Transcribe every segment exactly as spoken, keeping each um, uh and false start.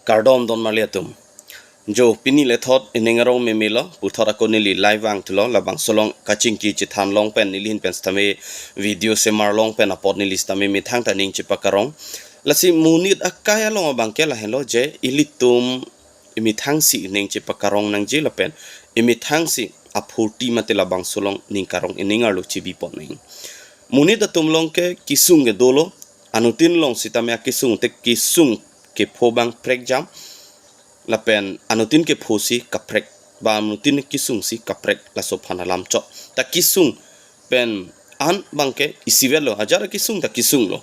Kardom don marli atum. Jo pini lethot ining arong memelo, puthot ako neli live vangthulo, labangso along kachingki chethan long pen nelihin pen sitame video semar long pen apot neli sitame methang ta ning chepakarong. Lasi monit akai along abangke lahenlo je ilitum imethangsi ning chepakarong nangji lapen imethangsi aphurti mate labangso along ning karong ining arlo chebipon nang. Monit atum along ke kesung ke dolo, anuttin along sitame akesung te kesung kepho abang prekjam, lapen anuttin kephosi kaprek, ba anuttin kesungsi kaprek, laso aphan alam chok. Ta kesung pen an abangke isivetlo, ajat kesung ta kesunglo,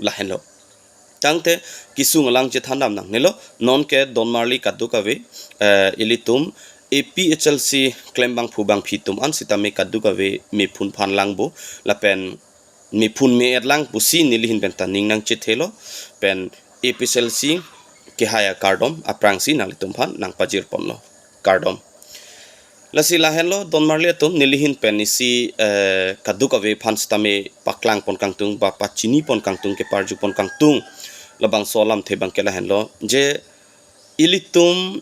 lahenlo. Tangte kesung alang chethan dam nangnelo, non ke don marli kadokave, eh, ilitum A P H L C klembangphu bangphi atum an sitame kadokave mephun phan langpo, lapen mephun me-et lang pusi nelihin pen ta ning nangchethelo, pen A P H L C kehai akardom aphrangsi nanglitum aphan nangpajirponlo. Kardom. Lasi lahenlo don marli atum, nelihin pen isi, eh, kadokave aphan sitame paklangpon kangtung ba pachinipon kangtung, keparjupon kangtung labangso alamthe abangke lahenlo je ilitum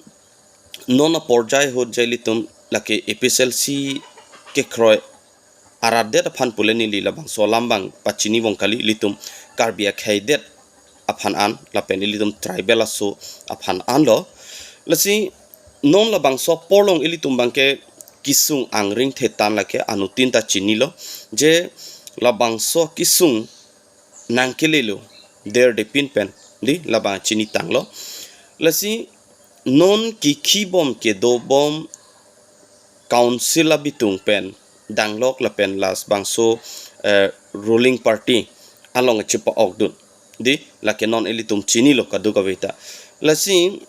non aporjai ahut je ilitum lake A P H L C kekroi arat det aphan pule neli labangso alam abang pachini vong kali, ilitum Karbi akhei det aphan an lapen ilitum tribal aso aphan anlo. Lasi non labangso apor along ilitum abangke kesung angring thetan lake anuttin ta chinilo je labangso kesung nangkelelo, der depin pen, dei, labang chinitanglo. Lasi non kekhibom kedobom council abitung pen danglok lapen labangso, eh, ruling party along chepa-okdun, dei, lake non ilitum chinilo kadokave ta. Lasi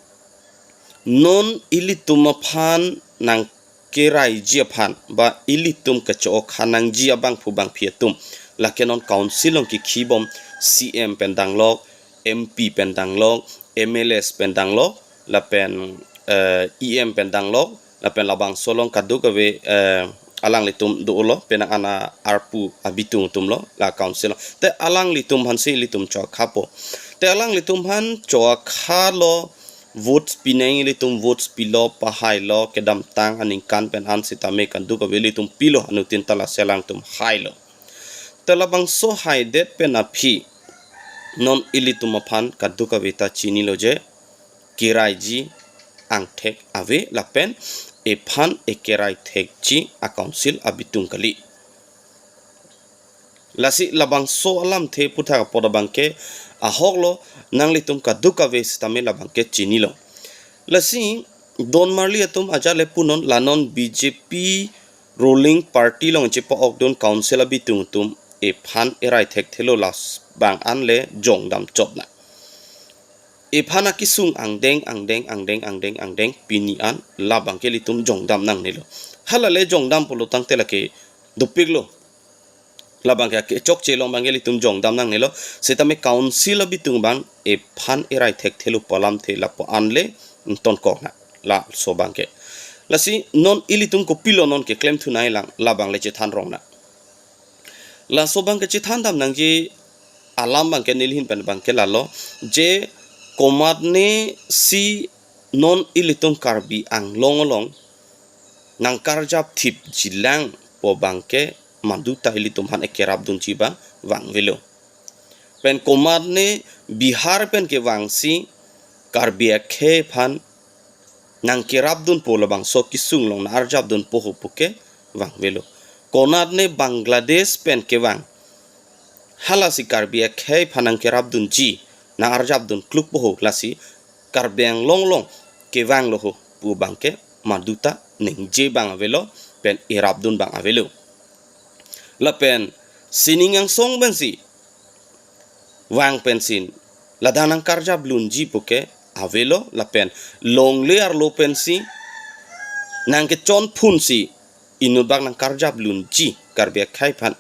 non ilitum aphan nangkeraiji aphan ba ilitum kacho-ok nangji abangphu bangphi atum, lake non council along kekhibom C M pen danglok, M P pen danglok, M L As pen danglok, lapen, eh, E M pen danglok, lapen labangso along kadokave, eh, alanglitum dolo, penang an arpu abitung atumlo la council. Te alanglitum aphansi ilitum cho-ok po. Te alanglitum aphan cho-oklo, votes pinang, ilitum votes pilo, pahailo, kedamtang aningkan pen an sitame kadokave ilitum pilo, anuttin ta lasi alangtum hailo. Te labangso haidet pen aphi non ilitum aphan kadokave ta chinilo je keraiji angthek ave lapen ephan ekerai thekji a council abitung kali. Lasi labangso alamthe aphuthak apot abangke ahoklo, nanglitum kadokave sitame labangke chinilo. Lasi don marli atum, ajat le punon, la non B J P ruling party along chepa-okdun council abitung atum ephan erai thekthelo, labang an le jongdam chot nang. Ephan akesung angdeng angdeng angdeng angdeng angdeng pini an labangke ilitum jongdam nangnelo. Hala le jongdam pulo tangte lake dopiklo. Labangke akechokche along abangke ilitum jongdam nangnelo. Sitame council abitung abang ephan erai thekthelo pu alamthe lapu an le ingtonkok nang, laso abangke. Lasi non ilitum kopilo non keklemthu nangjilang, labang le chethan rong nang. Laso abangke chethan dam nangji alam abangke nelihin pen abangke lalo je komatne si non ilitum Karbi Anglong along nangkarjap thipjilang pu abangke maduta ilitum aphan ekerapdunji abang vangvelo. Pen komatne Bihar pen kevangsi Karbi akhei aphan nangkerapdunpo, labangso kesung along nang-arjapdunpo ho puke vangvelo. Konatne Bangladesh pen kevang, halasi Karbi akhei aphan nangkerapdunji, nang-arjapdun klukpo ho, lasi Karbi Anglong along kevanglo ho pu abangke maduta ningje abang avelo, pen erapdun abang avelo. Lapen sining angsong pensi vang pensi ladak nangkarjap lunji puke avelo, lapen longle arlo pensi nangkechonphunsi inutbak nangkarjap lunji Karbi akhei aphan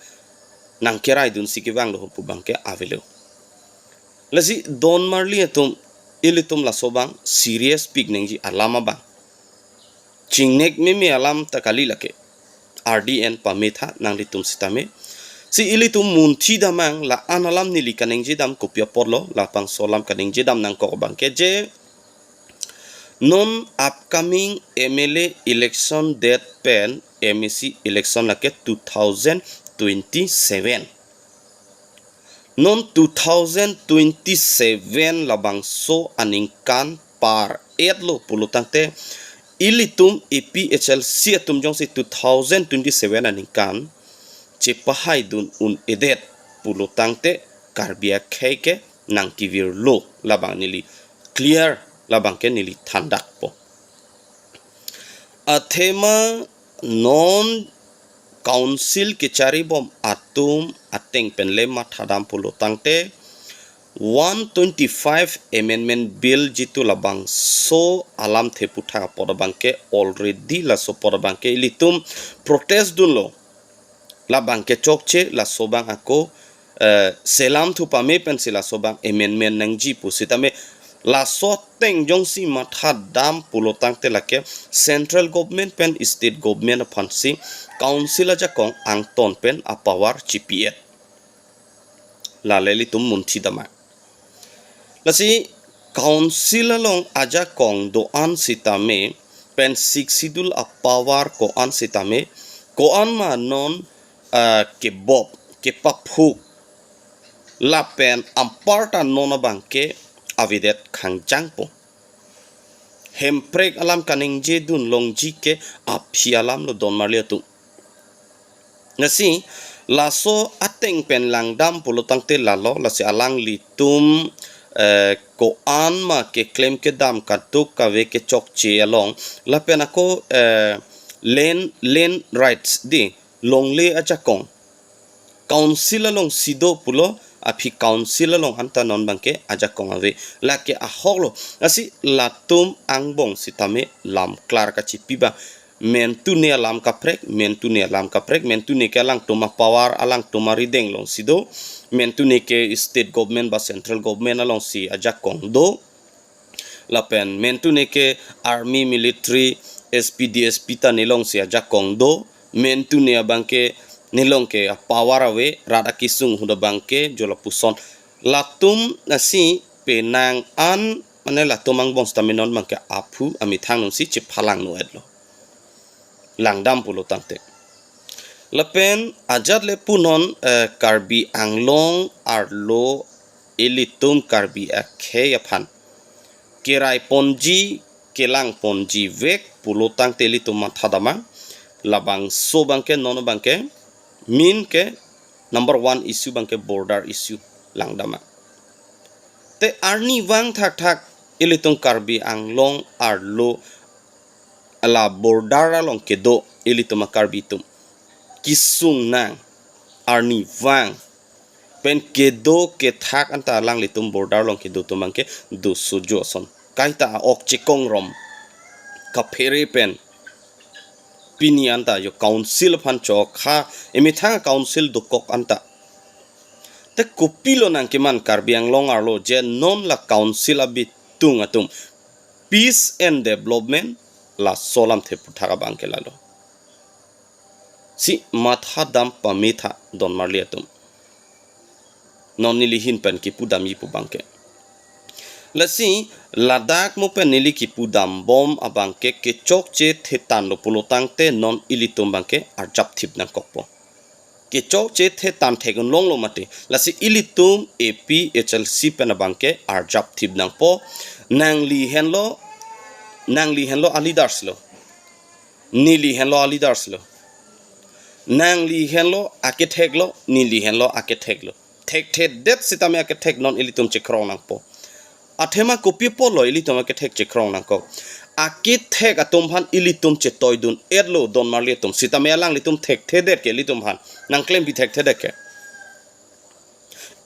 nangkeraidunsi kevanglo ho pu abangke avelo. Lasi don marli atum, ilitum laso abang serious pik nangji alam abang. Chingnek meme alam ta kali lake. Ardi en pametha nanglitum sitame. Si ilitum munthi damnang, la-an alam neli kaningje dam kopi apotlo, labangso alam kaningje dam nangkok abangke je Non upcoming M L A election date pen M A C election lake two thousand twenty-seven. Non two thousand twenty-seven labangso aningkan par-etlo pulotangte, ilitum A P H L C atum jongsi two thousand twenty-seven aningkan chepahaidun un-edet pulotangte, Karbi akhei ke nangkevirlo, labang neli clear, labang ke neli thandakpo. Athema non council kecharibom atum ateng pen le mathadam pulotangte, one twenty-five Amendment Bill jitu labangso alamthe aputhak apot abang ke already laso apot abang ke ilitum protest dunlo. Labang ke chokche, laso abang ako, eh, selamthu pame pensi laso abang amendment nangji pu sitame, laso ateng jongsi mathadam pulotangte lake central government pen state government aphansi council ajakong angton pen apower chipi-et. Lale ilitum munthi dama. Lasi council along ajakong do-an sitame, pen Sixth Schedule apower ko-an sitame, ko-an ma non, ah, kebop, kepaphuk, lapen anparta non abang ke avedet khangjangpo. Hemprek alam kaningje dun longji ke aphi alamlo donmarli atum. Lasi laso ateng pen langdam pulotangte lalo, lasi alanglitum, eh, ko-an ma keklem kedam kaduk kave kechokche along, lapen ako, eh, land, land rights di, longle ajakong. Council alongsi do pulo, aphi council along anta non abang ke ajakong ave. Lake ahoklo. Lasi latum angbong sitame lam klar kachipi ba. Mentune alam kaprek, mentune alam kaprek, mentune ke alangtum apower, alangtum arideng alongsi do. Mentune ke state government ba central government alongsi ajakong do. Lapen mentune ke army, military, S P, D S P ta nelongsi ajakong do. Mentune abang ke nelong ke apower ave, rat akesung ahut abang ke jo lapuson. Latum lasi penang an, mane latum angbong sitame non abang ke aphu amethang alongsi chephalang no-etlo. Langdam pulotangte. Lapen ajat le punon, eh, Karbi Anglong arlo ilitum Karbi akhei aphan kerai ponji, kelang ponji vek pulotangte ilitum mathadam ma. Labangso abang ke non abang ke main ke number one issue abang ke border issue langdam ma. Te arnivang thakthak ilitum Karbi Anglong arlo la border along kedo ilitum a-Karbi atum kesung nang, arnivang pen kedo kethak anta alanglitum border along kedo atum abang ke dosojo ason. Kaita a-ok chekongrom kaphere pen pini anta jo council aphan chokha, emethang council dokok anta. Te kopilo nangkeman Karbi Anglong arlo je non la council abitung atum peace and development, laso alamthe aputhak abang ke lalo. Si mathadam pametha donmarli atum. Non neli ahin pen kipudamji pu abang ke. Lasi ladak mo pen neli kipudambom abang ke kechokche thetanlo pulotangte non ilitum abang ke arjapthip nangkokpo. Kechokche thetan thek-un longlo mati. Lasi ilitum A P H L C pen abang ke arjapthip nangpo. Nangli henlo, nangli henlo a-leaders lo. Neli henlo a-leaders lo. Nangli henlo akethek lo, neli henlo akethek lo. Thekthedet sitame akethek non ilitum chekrong nangpo. Athema kopi apotlo ilitum akethek chekrong nangkok? Akethek atum aphan ilitum chetoidun-etlo donmarli atum. Sitame alanglitum thekthedet ke ilitum aphan. Nangklempi thekthedet ke.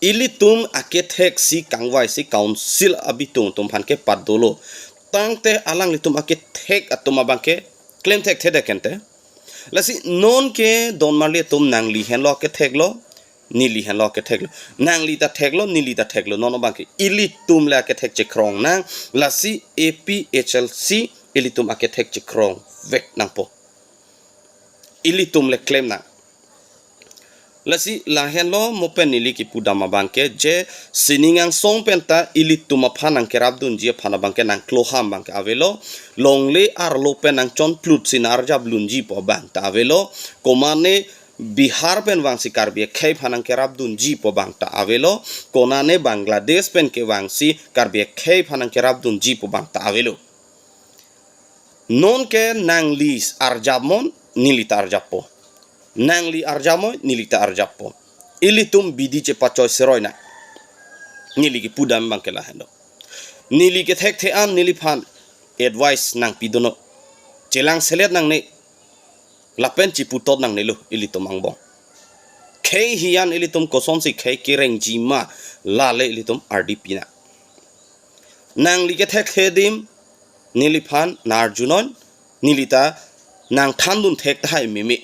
Ilitum akethek si kangvai si council abitung atum aphan ke padolo. Tangte alanglitum akethek atum abang ke klem thekthedet ke ante. Lasi non ke donmarli atum nangli henlo akethek lo, neli henlo akethek lo. Nangli ta thek lo, neli ta thek lo. Non abang ke ilitum le akethek chekrong nang. Lasi A P H L C ilitum akethek chekrong vek nangpo. Ilitum le klem nang. Lasi lahenlo mo pen neli kipudam abangke je sining angsong penta ilitum aphan nangkerapdunji aphan abangke nangkloham abangke avelo. Longle arlo pen nangchonplutsi nang-arjaplunji pu abangta avelo. Komane Bihar pen vangsi Karbi akhei aphan nangkerapdunji pu abangta avelo. Konane Bangladesh pen kevangsi Karbi akhei aphan nangkerapdunji pu abangta avelo. Nonke nangli arjapnon, nelita arjappo. Nangli arjapnon, nelita arjappo. Ilitum bidi chepachoi seroi na. Neli kipudam abangke lahenlo. Neli kethekthe an neliphan advice nangpidunnon. Chelangselet nangne. Lapen chiputot nangnelo ilitum angbong. Khei hiyan ilitum kosonsi khei kerengji ma, lale ilitum ardi pina. Nangli kethekthe adim neliphan nang-arjunon, nelita nangthandun thek tahai meme.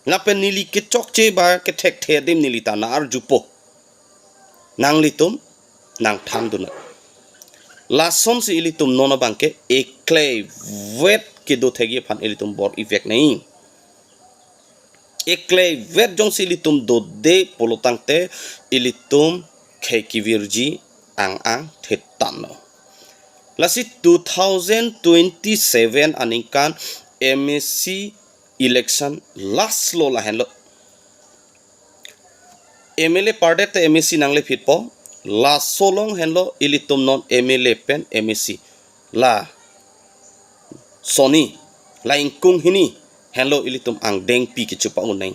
Lapen neli kechokche ba kethekthe adim nelita nang-arjupo. Nanglitum nangthandun. Lasonsi ilitum non abangke ekleivet kedo thekji aphan ilitum bor-ivek nai. Ekleivet jongsi ilitum dode pulotangte ilitum khei kevirji ang-ang thetangno. Lasi two thousand twenty-seven aningkan M A C election last lo lahenlo. M L A pardet te M A C nanglephitpo, laso along henlo ilitum non M L A pen M A C. La soni, la ingkung hini, henlo ilitum angdengpi kechupa uneng.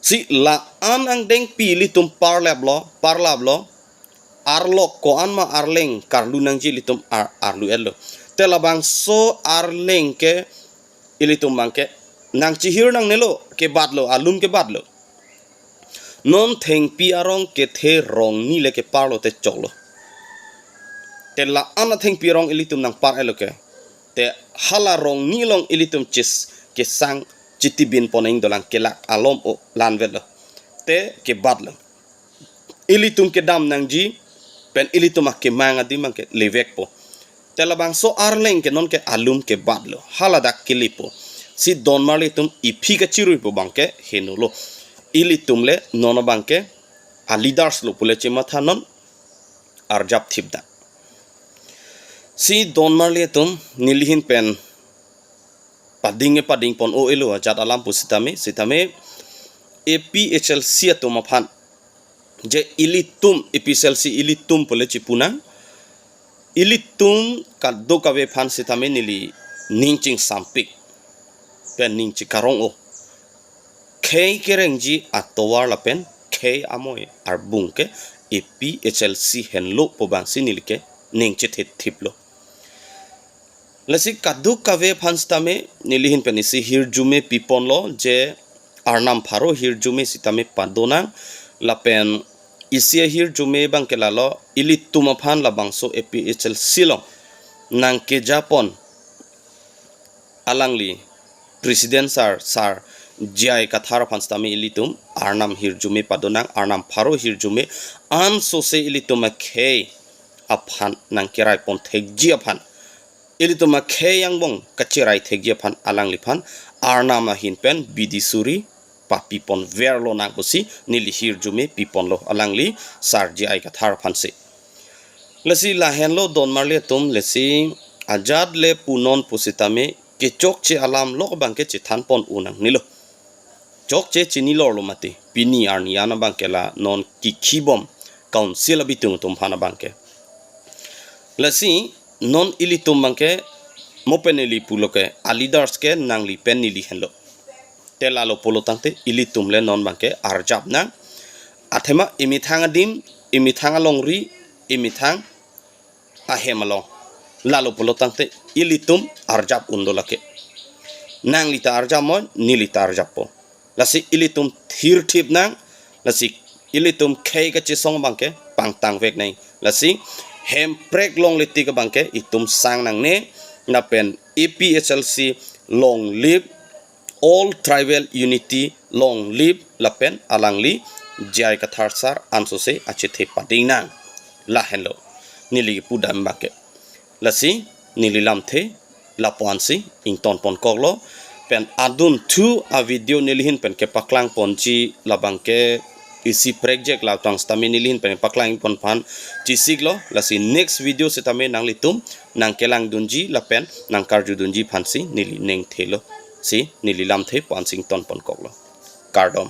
Si la-an angdengpi ilitum parlaplo, parlaplo, arlok ko-an ma arleng karlu nangji ilitum ar, arlu-etlo. Te labangso arleng ke ilitum abangke nangchihir nangnelo, kebatlo, alum kebatlo. Non thengpi arong kethe rong ni le keparlo te choklo. Te la-an athengpi arong ilitum nangpar-etlo ke. Te hala rong ni along ilitum chis kesang chitibin poneng dolang kelak alom o lanvetlo. Te kebatlo. Ilitum kedam nangji pen ilitum akemang adim abangke levekpo. Te labangso arleng ke nonke alum kebatlo. Haladak kelepo. Si donmarli atum iphi kachiruipo abangke henolo. Ilitum le non abangke a leaders lo pule chemathanon, arjap thipda. Si donmarli atum nelihin pen pading e pading pon o elo ajat alam pusitame, sitame A P H L C atum aphan. Je ilitum, A P H L C ilitum pule chipunang. Ilitum kadokave aphan sitame neli ning chingsampik pen ning chikarong o. Khei kerengji atovar lapen khei amoi arbung ke A P H L C henlo pu abangsi neli ke ning chethethiplo. Lasi kadokave aphan sitame nelihin pen isi hirjume piponlo je arnam pharo hirjume sitame padonang lapen isi ahirjume abangke lalo ilitum aphan labangso A P H L C along nangkejapon alangli President sir, sir J I Kathar aphan sitame ilitum arnam hirjume padonang, arnam pharo hirjume ansose ilitum akhei aphan nangkeraipon thekji aphan, ilitum akhei angbong kacherai thekji aphan alangliphan arnam ahin pen bidi suri papipon verlonang pusi neli hirjume piponlo alangli sir J I Kathar aphansi. Lasi lahenlo donmarli atum, lasi ajat le punon pusitame kechokche alam lok abangke chethanpon unangnelo. Chokche chini lorlo mati, pini arni an abangke la non kikhibom council abitung atum aphan abangke. Lasi non ilitum abangke mo pen neli pulo ke a leaders ke nangli pen neli henlo. Te lalo pulotangte ilitum le non abangke arjapnang. Athema emethang adim, emethang alongri, emethang ahem along. Lalo pulotangte ilitum arjap un do lake. Nanglita arjapnon, nelita arjappo. Lasi ilitum thirthipnang, lasi ilitum khei kachesong abangke pangtangvek nang. Lasi Hemprek longle tik abangke itum sang nangne, lapen A P H L C long live, all tribal unity long live, lapen alangli J I Kathar sir ansose achethe padingnang. Lahenlo neli kipudam abangke. Lasi neli lamthe lapu-ansi ingtonpon koklo. pen adunthu a-video nelihin pen kepaklang ponji labang ke isi project la tang sitame nelihin pen paklang pon aphan chesiklo. Lasi next video sitame nanglitum nangkelangdunji lapen nangkarjudunji aphansi neli ning thelo, si neli lamthe pu-an si ington ponkoklo. Kardom.